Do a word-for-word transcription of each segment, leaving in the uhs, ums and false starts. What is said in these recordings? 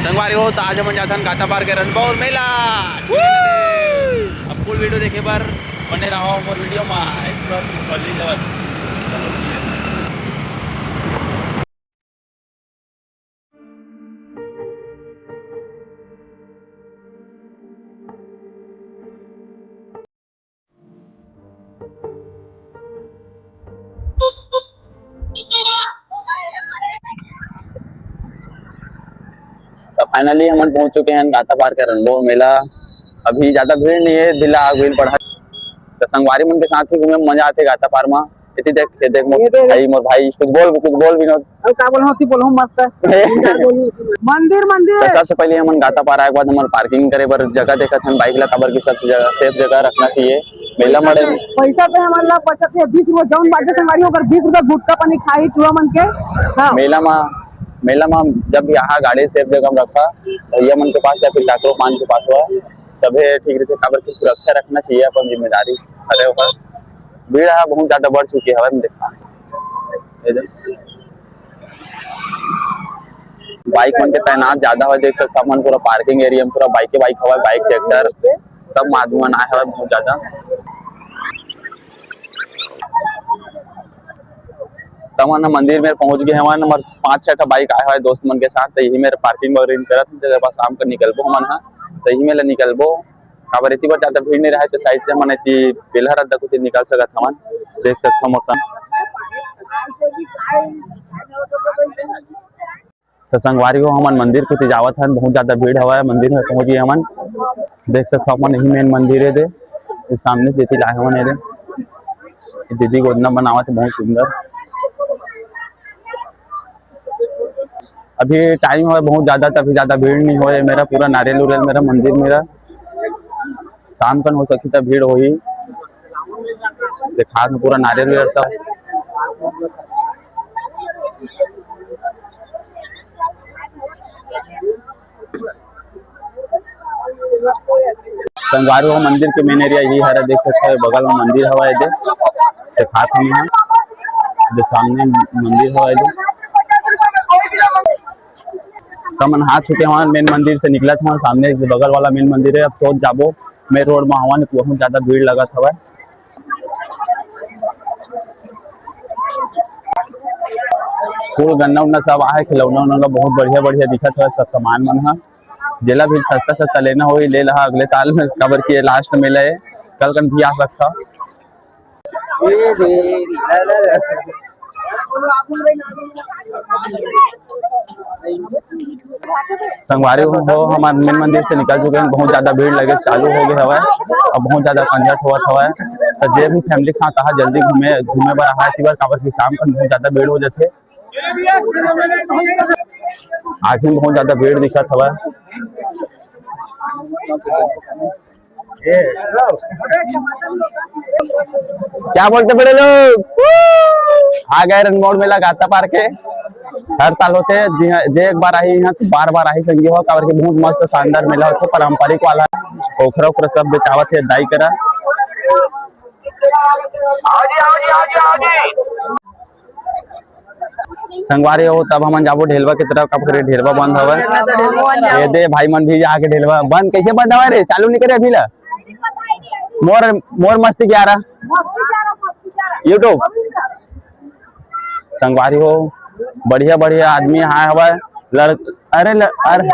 संगवारी हो, त आज हमन जाथन गातापार के रनबौर मेला। अब full video देखे बर बने रहो हमर video मा। एक बार पल्ली जगह। तो finally हमन पहुंच चुके हैं गातापार के रनबौर मेला। अभी ज्यादा भीड़ नहीं है, ढीला आग भीड़ पड़ा। तो संगवारी मन के साथ ही घूमे में मजा आथे गातापार में। इति देख, ये देख मोर ये देख। भाई, मोर भाई, कुछ बोल, कुछ बोल विनोद। अरे का बोलहूं, तू बोलहूं मस्त। मंदिर, मंदिर। तो सबसे पहले हमन गातापार आए के बाद हमन parking करे बर जगह देखत हन bike ला, काबर कि सब जगह safe जगह रखना चाहिए। मेला मड़े पैसा तो हमन ला बचत है, बीस रुपया जौन बाजे संगवारी, ओकर बीस रुपया गुटखा पानी खाई चूहा मन के। हाँ। मेला मा, मेला मा जब भी आहा गाड़ी safe जगह में रखा, भैया मन के पास या फिर काकरो पान के पास हुआ, तभे ठीक रहथे, काबर कि सुरक्षा रखना चाहिए अपन जिम्मेदारी। अरे ओकर भीड़ हा बहुत ज्यादा बढ़ चुके हवय, मैं देखा। ये देख। Bike मन के तैनात ज्यादा हवय, देख सकत हव अपन पूरा parking area में पूरा bike के bike हवय, bike tractor सब आदमी मन आए हवय बहुत ज्यादा। त हमन ह मंदिर मेर पहुंच गे हवन। हमर पांच छह ठा bike आए हवय दोस्त मन के साथ, त इही मेर parking वगैरह करत हन, तेकर बाद शाम कर निकलबो हमन ह, त इही मेर ले निकलबो। काबर एती बर ज्यादा भीड़ नहीं रहे, त side से हमन एती बेलहर अड्डा कोती निकल सकत हवन। देख सकत हव मौसम। त संगवारी हो, हमन मंदिर कोती जावत हन, बहुत ज्यादा भीड़ हवय। मंदिर में पहुंच गे हमन, देख सकत हव अपन, यही main मंदिर हे दे, ये सामने से एती लाए हमन एदे। दीदी गोदना बनावत हे, बहुत सुंदर। अभी time हवय बहुत ज्यादा, तभी ज्यादा भीड़ नहीं होय। मेरा पूरा नारियल उरियल, मेरा मंदिर मेरा शाम कन हो सकही त भीड़ होही। देखा पूरा नारियल उरियल सब। संगवारी हो, मंदिर के main area यही हरा, देख सकत हव, बगल में मंदिर हवा एदे, देखात हन यहाँ, जो सामने मंदिर हवा एदे। त हमन हाथ छुके हवन, main मंदिर से निकलत हवन, सामने जो बगल वाला main मंदिर है। अब सोच जाबो, main road में हवन, बहुत ज्यादा भीड़ लगत हवय। फूल गन्ना उन्ना सब आहे, खिलौना उन्ना बहुत बढ़िया बढ़िया दिखत हवय सब सामान मन ह। जेला भी सस्ता सस्ता लेना होही, ले लहा अगले साल में, काबर कि ये last मेला हे, कल कन भी आ सकता। संगवारी हो, हमन main मंदिर से निकल चुके हैं, बहुत ज्यादा भीड़ लगे चालू हो गए हवय, अब बहुत ज्यादा कंजट होवत हवय। तो जे भी family के साथ आहा, जल्दी घूमे, घूमे बर आहा, इसी बार काबर कि शाम कन बहुत ज्यादा भीड़ हो जाथे। आखिर बहुत ज्यादा भीड़ दिखत हवय। क्या बोलते बड़े लोग? आ गए रनबौर मेला गाता पार के। हर साल होथे, जे, जे एक बार आही यहाँ तो बार बार आही संगी हो, काबर के बहुत मस्त शानदार मेला होथे, पारंपरिक वाला। ओखरा ओखरा सब बेचावत हे दाई करा। संगवारी हो, तब हमन जाबो ढेलवा के तरफ, काबर के ढेलवा बंद हवय। ये दे भाई मन भी आके ढेलवा बंद, कैसे बंद हवय रे? चालू नहीं करे अभी ला। मोर, मोर मस्ती ग्यारह YouTube। संगवारी हो, बढ़िया बढ़िया आदमी आए हवय। लड़-, अरे ल-, अरे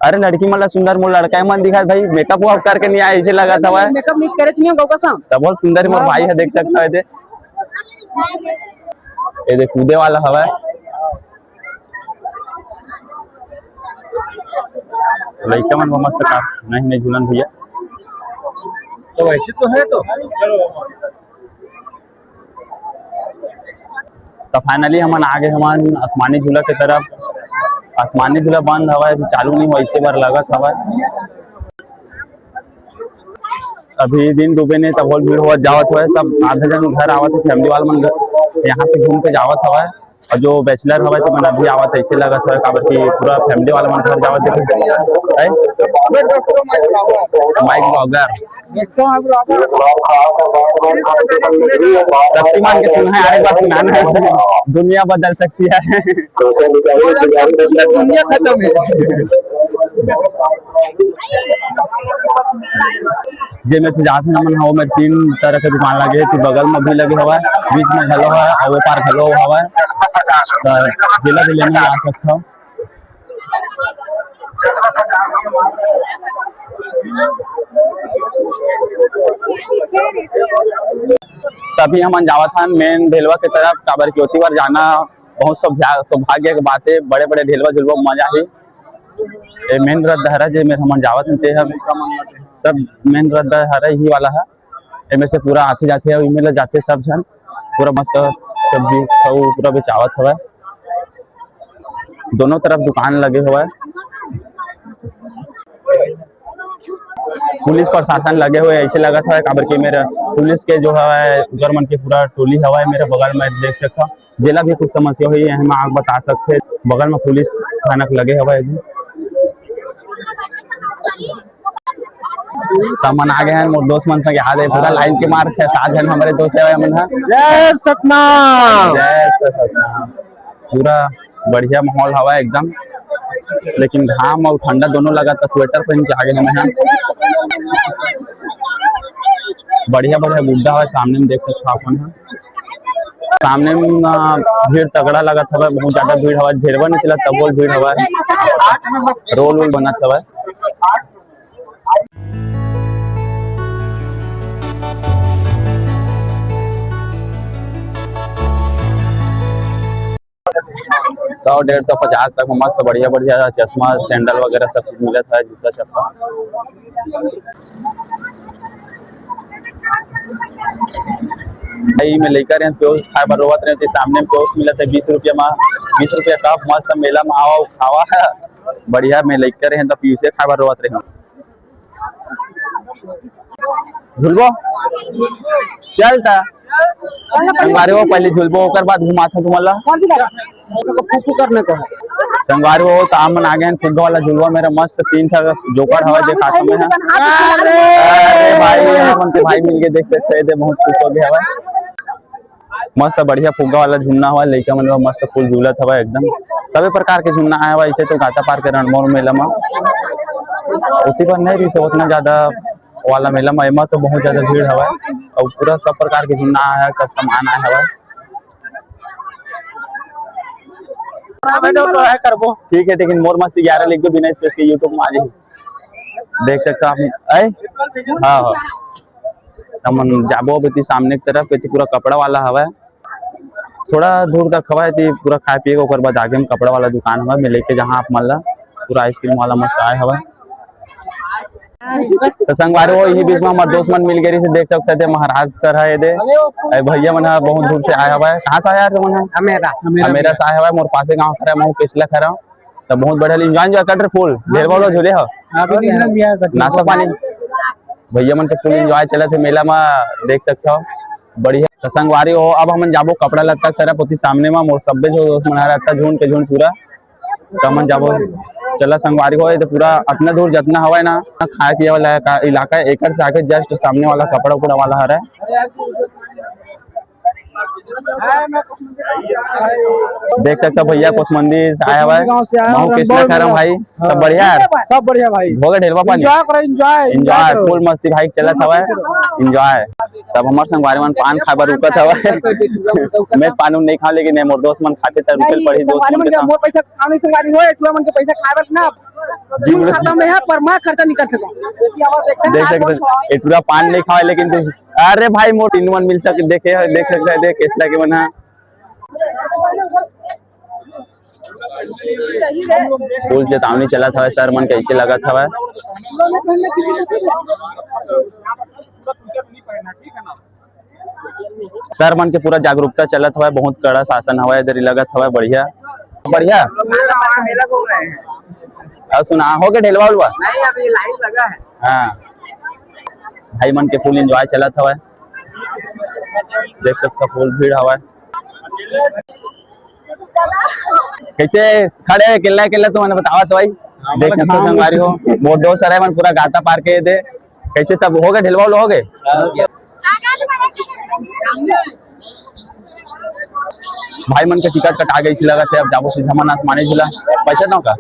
अरे लड़की मन ला सुंदर, मोर लड़का मन दिखत भाई, makeup वाप करके नहीं आए, ऐसे लगत हवय। Makeup नहीं करे, नहीं होगा कसम। तब बहुत सुंदर मोर भाई है, देख सकता है दे। ये देख कूदे वाला हवय। लइका मन मस्त का नहीं, नहीं झूलन भैया। तो वैसे तो है तो चलो। तो finally हमन आ गए हमन आसमानी झूला के तरफ। आसमानी झूला बंद हवय, अभी चालू नहीं हुआ, इसे बार लगत हवय। अभी दिन डूबे नहीं, तब होल भीड़ हुआ जावत हुआ, सब आधा जन घर आवत है, family वाला मन घर, यहाँ से घूम के जावत हवय। अउ जो bachelor हवय, तेमन अभी आवत हे, अइसे लगत हवय, काबर कि पूरा family वाला मन घर जावत हे। Mic blogger. शक्तिमान के सुना है, आने बार सुनाना है। दुनिया बदल सकती है। दुनिया खत्म है। जे में से जात हन हमन, ओ में तीन तरह के दुकान लगे हे, कि बगल में भी लगे हवय, बीच में घलो हवय, अउ ओ पार घलो हवय। त जेला भी लेना हे, आ सकत हव। तभी हमन जावत हन main ढेलवा के तरफ, काबर कि ओती बर जाना बहुत सौभा-, सौभाग्य के बात हे। बड़े-बड़े ढेलवा झुलवा मजा ही। ए main रद्द हरा जे मेर हमन जावत हन, ते ह सब main रद्द हरा ही वाला है। एमे से पूरा आथे जाथे अउ एमे ले जाथे सब झन। पूरा मस्त सब्जी अउ पूरा बेचावत हवय, दोनों तरफ दुकान लगे हवय। पुलिस प्रशासन लगे हुए ऐसे लगत हवय, काबर कि मेरा पुलिस के जो हवय, ओकर मन के पूरा टोली हवय मेरे बगल में, देख सकत हव। जेला भी कुछ समस्या होही, एमा आके बता सकथे, बगल में पुलिस थाना लगे हवय। त हमन आ गे हन, मोर दोस्त मन संग आ गे, पूरा लाइन के मार छह सात झन हमरे दोस्त हवय, हमन ह। जय सतनाम। जय सतनाम। पूरा बढ़िया माहौल हवय एकदम, लेकिन घाम अउ ठंडा दोनों लगत, त sweater पहन के आ गे हन हमन ह। बढ़िया बढ़िया गुड्डा हवय, सामने में देख सकत हव अपन ह। सामने में, अ, भीड़ तगड़ा लगत हवय, बहुत ज्यादा भीड़ हवय, ढेरवा नइ चलत, तबो भीड़ हवय, रोल वोल बनत हवय। सौ, डेढ़ सौ, पचास तक में मस्त बढ़िया बढ़िया चश्मा, sandal वगैरह सब चीज मिलत है, जूता चप्पल। भाई, मैं लइका रहें, पेउस खाए बर रोवत रहें, ते सामने में पेउस मिलत है बीस रुपया मा, बीस रुपया कप, मस्त मेला मा आवा, खावा है, बढ़िया। मैं लइका रहें त पेउसे खाए बर रोवत रहें। झुलबो? चल त। संगवारी हो, पहले झुलबो, ओकर बाद घुमाथों तुमन ला। कौन सी जगह? फू फू करने को है। संगवारी हो, त हमन आ गे हन फुग्गा वाला झुलवा मेर, मस्त तीन ठा जोकर हवा देखात हवं मैं। अरे भाई, हमन के भाई मिल गे, देख सकत हव, बहुत खुश हो गे हवय। मस्त बढ़िया फुग्गा वाला झुलना हवय, लइका मन बर मस्त फूल झूलत हवय एकदम। सभी प्रकार के झुलना आए हवय, ऐसे तो गाता पार के रणमोर मेला मा। ओती बर नहीं रहिस हे ओतना ज्यादा वाला मेला मा, एमा तो बहुत ज्यादा भीड़ हवय। अउ पूरा सब प्रकार के झुलना आए हवय, सब सामान आए हवय। ठीक है, लेकिन मोर मस्ती ग्यारह लिख दो, बिना space के YouTube मा आ जाही। देख सकत हव आप, आए? हाँ, हाँ। हमन जाबो अब एती सामने के तरफ, एती पूरा कपड़ा वाला हवय। थोड़ा दूर तक हवय, एती पूरा खाए पिए के, ओकर बाद आगे में कपड़ा वाला दुकान हवय, मैं लेके जहाँ आप मन ला पूरा ice cream वाला मस्त आए हवय। त संगवारी हो, इही बीच में हमर दोस्त मन मिल गे रहिस हे, देख सकत हव, महाराज सर ह एदे। ए भैया मन ह बहुत दूर से आए हवय। कहाँ से आए यार तुमन ह? अमेरा। अमेरा से आए हवय, मोर पासे गाँव खड़ा, महू केसला खड़ा। त बहुत बढ़िया enjoy, enjoy कर रहे full। हाँ, ढेर बड़ा झूले हो। अभी निकलन भी आया था। नाश्ता पानी? भैया मन के full enjoy चलत हे मेला मा, देख सकत हव। बढ़िया। त संगवारी हो, अब हमन जाबो कपड़ा लत्ता के तरफ, ओती सामने मा मोर सब्बे जो दोस्त मन आ रहा था, झुंड के झुंड पूरा। त हमन जाबो, चला संगवारी हो, ये तो पूरा अतना दूर जतना हवय ना, खाए पिए वाला का इलाका है, एकर से आगे just सामने वाला कपड़ा उपड़ा वाला हरे। देख सकत हव भैया कोसमंडी से आए हवय, गाँव से आए हवय, महू कृष्णा रणबौर करम भाई, सब हाँ। बढ़िया है? सब बढ़िया भाई। हो गे ढेलवा पानी? Enjoy करो, enjoy, enjoy enjoy, करो। Full मस्ती भाई चलत हवय, enjoy। तब हमर संगवारी मन पान खाए बर रुकत हवय। मैं पान उन नहीं खाओं, लेकिन ये मोर दोस्त मन खाथे त रुके ल पड़ही दोस्त मन के संग। मोर पैसा खाओ नहीं संगवारी हो, टूरा मन के पैसा खाए बर ना। जी, बोलो। खाता में है, पर मैं खर्चा नहीं कर सकूं। देख सकते हैं, ये टूरा पान नहीं खावे, लेकिन तू, अरे भाई, मोर तीन मन मिल सके, देखे, देख सकता है, देख, केसला के मन है। Full चेतावनी चलत हवय, सर मन कइसे लगत हवय। सर मन के पूरा जागरूकता चलत हवय, बहुत कड़ा शासन हवय, इधर लगत हवय, बढ़िया, बढ़िया। अउ सुना, हो गे ढेलवा उलवा? नहीं, अभी line लगा है। हाँ, भाई मन के full enjoy चलत हवय, देख सकत हव, full भीड़ हवय। कैसे खड़े हे, अकेला अकेला, तुमन बतावा तो भाई। देख सकत हो संगवारी हो, मोर दोस्त हरे मन पूरा गाता पार के दे। कैसे सब हो गे, ढेलवा उलवा हो गे? भाई मन के टिकट कटा गई लगत हे, अब जाबो सीधा मन आसमानी झूला। पैसा दो का?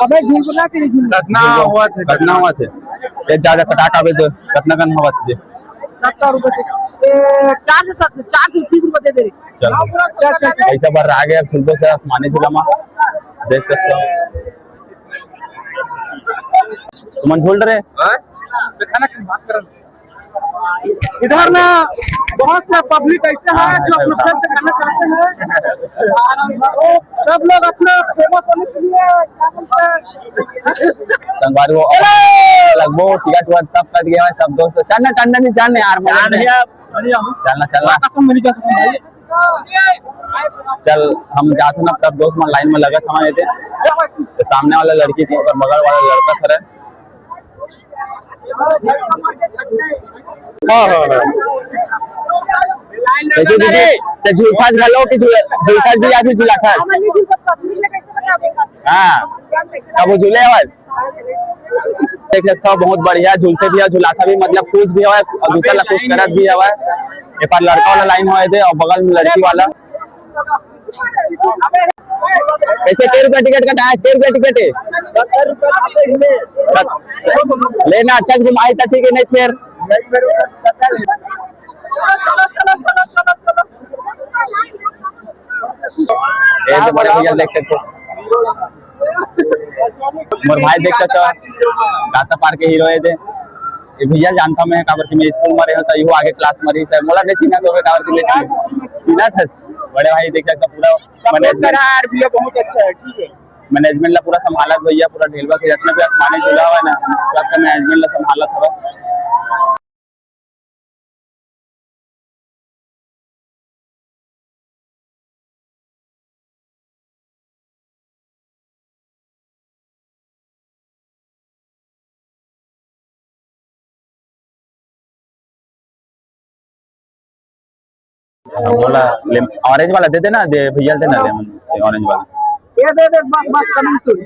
अबे झुलकुला के नहीं झुलकुला। कतना हुआ थे? कतना हुआ थे? ये ज्यादा कटा का भी दो, कतना कन हुआ थे? सत्तर रुपए थे। ए, चार सौ सत्तर, चार सौ तीस रुपए दे दे रहे। चल। चल, चल, चल। ऐसा बार आ गया, अब झुलको से आसमानी झूला में देख सकते हो। तुमन झूल रहे? हाँ? दिखाना कि बात कर। इधर ना बहुत सा पब्लिक ऐसा है जो अपना फेमस करना चाहते हैं। सब लोग अपना फेमस होने के लिए क्या बोलते हैं? संगवारी हो, लगभग टिकट वट सब कट गया है, सब दोस्त। चलना, टंडन जी, चलना यार, मजा चलना, चलना। कसम नहीं कर सकता भाई। चल, हम जात हन, सब दोस्त मन लाइन में लगत हवन एदे। तो सामने वाला लड़की के, ओकर बगल वाला लड़का खड़ा है। हाँ, हाँ, हाँ। कैसे दीदी? तो झूलथस घलो कि झूल-, झूलथस भी या फिर झूलाथस? हाँ। कब झूले हवस? देख सकता हो, बहुत बढ़िया झूलते भी है, झुलाता भी, मतलब खुश भी हवय और दूसरा ला खुश करत भी हवय। एक बार लड़का वाला लाइन होए दे और बगल में लड़की वाला। कैसे, के रुपया टिकट कटा है? के रुपया टिकट है? लेना अच्छा से घुमाई था, ठीक है, नहीं फिर। ये तो बड़े भैया देख सकते हो। मोर भाई देख सकत हो, गाता पार के हीरो हे दे। ये भैया जानता मैं, काबर कि मैं स्कूल में रहे हूँ, तो यू आगे क्लास में रही सर। मोला नहीं चिन्हा तो काबर कि मैं चिन्हा था। बड़े भाई देख सकत हो, पूरा सपोर्ट मैनेजमेंट। करा यार भैया, बहुत अच्छा है, ठीक है। मैनेजमेंट ला पूरा संभालत भैया, पूरा ढेलवा के जितना भी आसमानी झूला हुआ है ना, सबका मैनेजमेंट ला संभालत हवा। बोला, ले, ऑरेंज वाला दे देना, दे भैया, देना लेमन, ऑरेंज वाला। ये दे दे, बस, बस, कमिंग सून।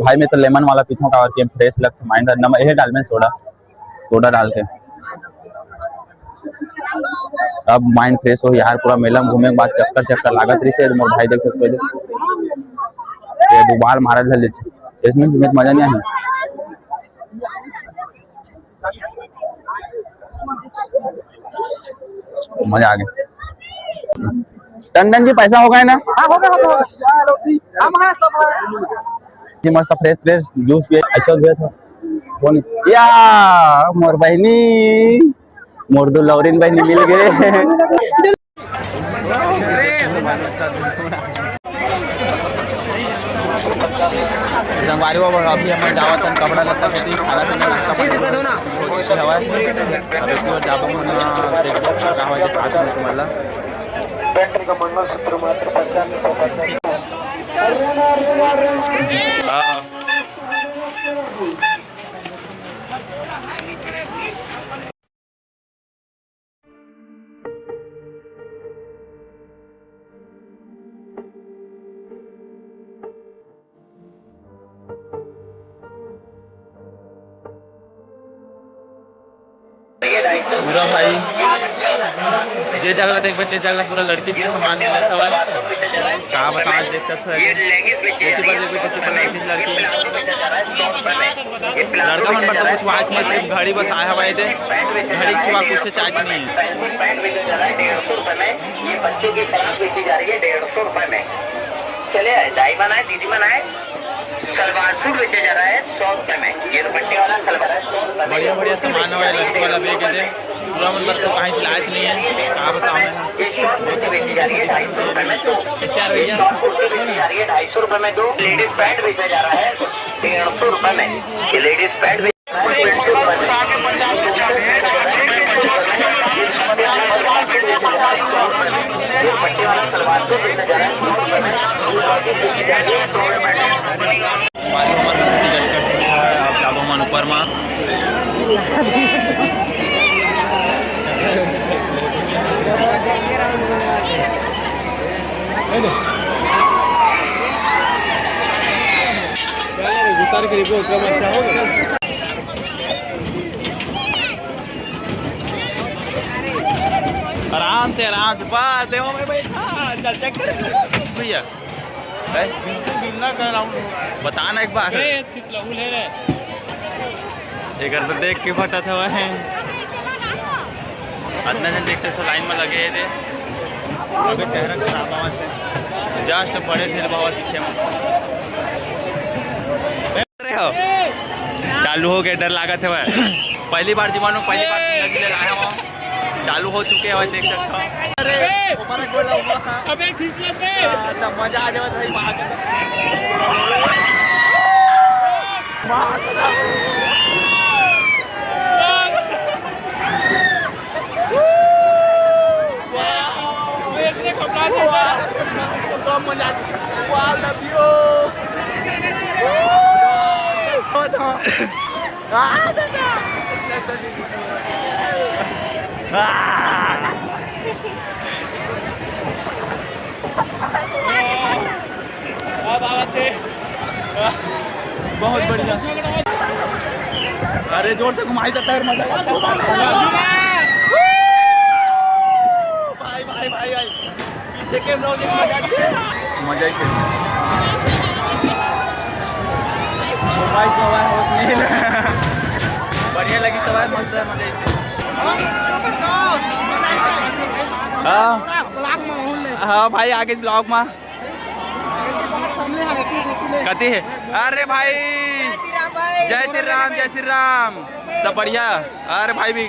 भाई, मैं तो लेमन वाला पीथों, काबर कि फ्रेश लगथे, माइंड नमक ये डाल में सोडा, सोडा डाल के। अब माइंड फ्रेश हो यार, पूरा मेला में घूमे के बाद चक्कर चक्कर लागत रही से। मोर भाई देख सकते हो, ये दुबार मारा ले, इसमें, इसमें मजा नहीं आया। मजा आ गया। टंडन जी, पैसा हो गया ना? हाँ, हो गया, हो गया, हो गया। हम हैं, सब हैं। जी, मस्त फ्रेश फ्रेश जूस पिए, ऐसा भी था। कौन? या, मोर बहनी, मोर दो लौरिन बहनी मिल गए। संगवारी हो, अभी हमन जावत हन कपड़ा लत्ता के, खाना पीना, नाश्ता पानी हो चुके हवय। अब एक बार जाबो हमन, देखबो का का हवय, दिखात हन तुमन ला। पूरा भाई, जे जगह देखबे, ते जगह पूरा लड़की के सामान मिलत हवय। का बतावं, देख सकत हव, जेती बर देखबे, तेती बर लड़की, लड़की। लड़का मन बर तो कुछ वाच नहीं, सिर्फ घड़ी बस आय हवय एदे, घड़ी के सिवा कुछ चाच नहीं है। ये बच्चों की फ्रॉक बेची जा रही है डेढ़ सौ रुपए में। चले आए, दाई मन आए, दीदी मन आए, सलवार सूट बेचा जा रहा है सौ रुपए में। ये दुपट्टे वाला सलवार है सौ रुपए में। बढ़िया बढ़िया सामान हवय, लड़की वाला बैग एदे। पूरा मन बर तो काहीच लाच नहीं है, का बतावं मैं। ये शॉर्ट कुर्ती बेची जा रही है ढाई सौ रुपए में दो। क्या भैया? शॉर्ट कुर्ती बेची जा रही है ढाई सौ रुपए में दो। लेडीज पैंट बेचा जा रहा है डेढ़ सौ रुपए में। ये लेडीज पैंट मालूम हमर टिकट कट चुके हे, अब जाबो हमन ऊपर मा। उतार के देखो, एकदम अच्छा हो गया। आराम से, आराम से, बस देखो भाई, भाई, हाँ, चल, चेक कर भैया। हैं? बिल्कुल बिल्ला का राउंड हो रहा है। बता ना एक बार। ए, फिसलहुल है रे। एकर तो देख के फटत हवय। अतना जन देख सकथो, लाइन में लगे हे दे। अबे चेहरा खराब आवत हे। Just बड़े ढेर बाबा पीछे में। अरे हो। चालू हो गए, डर लागत हवय। पहली बार जीवन में पहली बार जिंदगी ले लाए हवं। चालू हो चुके हैं, देख सकता हूँ। अरे, ऊपर गोला हुआ। अबे, खींच ले बे। हाँ, तब मजा आ जावे भाई, वहाँ के। वहाँ के। वाह। अबे, इतने घबरा गए। वाह, मजा आ गया। वाह, love you। आ, दादा। आ। बहुत बढ़िया। अरे, जोर से घुमाई जाता है, मजा आता है। भाई, भाई, भाई, भाई। पीछे के लोग एक मजा किए। मजा ही से। मोबाइल को हवा होत नहीं। बढ़िया लगी सवार, मस्त है, मजा ही से। हाँ। हाँ भाई, आगे ब्लॉग में। कति है? अरे भाई, जय श्री राम, जय श्री राम। सब बढ़िया। अरे भाई भी,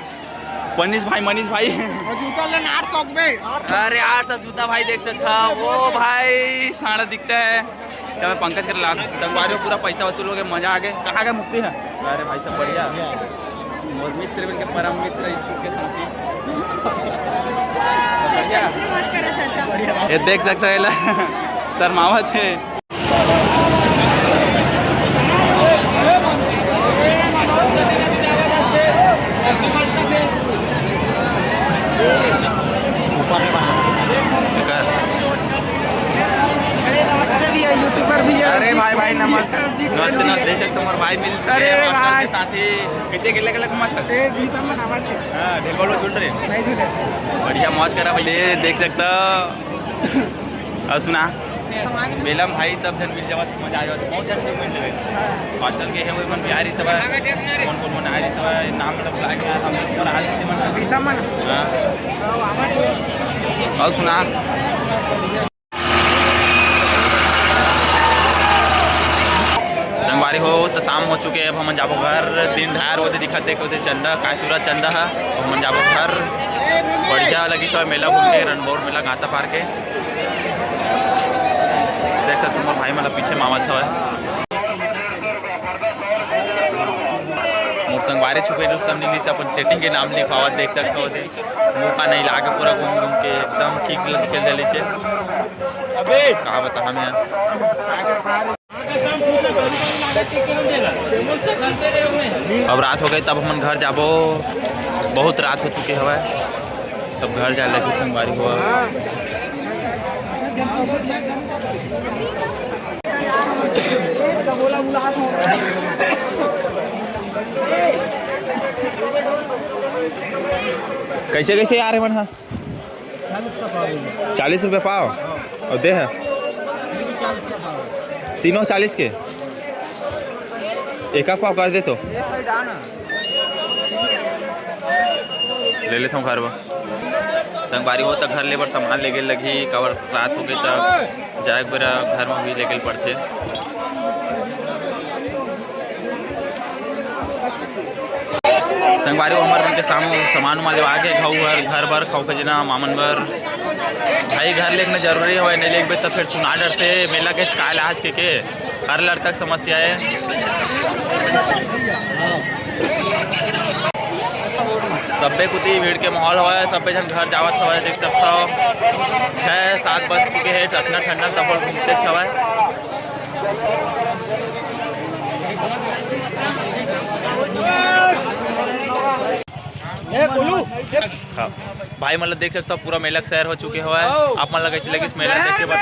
मनीष भाई, मनीष भाई। और जूता लेना आठ सौ रुपए, आठ सौ। अरे आठ सौ जूता भाई, देख सकता। वो भाई साड़ा दिखता है। क्या मैं पंकज कर लाख संगवारी हो, पूरा पैसा वसूल हो गया, मजा आ गया। कहाँ गए मुक्ति है? अरे भाई सब बढ़िया। मोर मित्र बन के परम मित्र स्कूल के साथी। बढ़िया। ये देख सकता है ला, शर्मावत है। अरे नमस्ते भैया, YouTuber भैया। अरे भाई, भाई, नमस्ते। नमस्ते, नमस्ते। जैसे तुम्हारे भाई मिल अरे भाई। साथी, कैसे अकेले अकेले घुमाता? ए, बीस में ना बांटे। हाँ, ढेर बोलो, झूठ रहे। नहीं झूठ है। बढ़िया मौज करा भाई, ये देख सकता। और सुना, मेला में भाई सब जन मिल जावत, मजा आ जावत, बहुत जन से मिल जावे। हॉस्टल के है वो मन बिहारी सब है, कौन कौन मन आए सब है, नाम मतलब बुला के हम ऊपर आ जाते मन। बीसा मन। हाँ। और सुना। संगवारी हो, तो शाम हो चुके, अब हमन जाबो घर। दिन ढार ओदे दिखत देखे, ओदे चंदा, काय सूरज चंदा है, अब हमन जाबो घर। बढ़िया लगी सब मेला घूम के, रणभौर मेला गांता पार के। देख सकते मोर भाई मतलब पीछे मामा था। मोर संगवारी छुपे जो सब नीली से अपन चैटिंग के नाम लिखवावत देख सकते हो। मौका नहीं लागे, पूरा घूम घूम के एकदम किक निकल देली से। अबे का बता हम यार। अब रात हो गई, तब हमन घर जाबो। बहुत रात हो चुके हवय, तब घर जाए लगी संगवारी हो। कैसे कैसे यार मन हा? चालीस रुपये पाव। और दे है तीनों चालीस के। एक पाव कर दे तो ले लेता हूँ घर बर। संगवारी हो त घर ले बर सामान लेगे लगही, काबर रात हो गई त जाए के बेरा घर में भी लेगे ल पड़थे। संगवारी हो, हमर मन के सामू-, सामान उमान लेवा के घऊ घर, घर बर खऊ खजना, मामन बर। भाई, घर लेगना जरूरी हवय, नहीं लेगबे त फेर सुना डरथे, मेला के काय लाज के, के हर लड़का के समस्या है। सब्बे कुती भीड़ के माहौल हवय, सब्बे झन घर जावत हवय, देख सकथव। छः सात बज चुके हे, अतना ठंडा तब घूमते हवय। ए, बोलू। हाँ, भाई, मतलब, देख सकता हो, पूरा मेला के सैर हो चुके हवय। आप मन ला कैसे लगिस मेला देख के बता।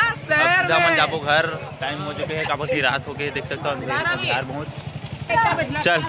अब सीधा मन जाबो घर, टाइम हो चुके हे, काबर की रात हो गए, देख सकता हो, अंधेर, अंधेर बहुत। चल।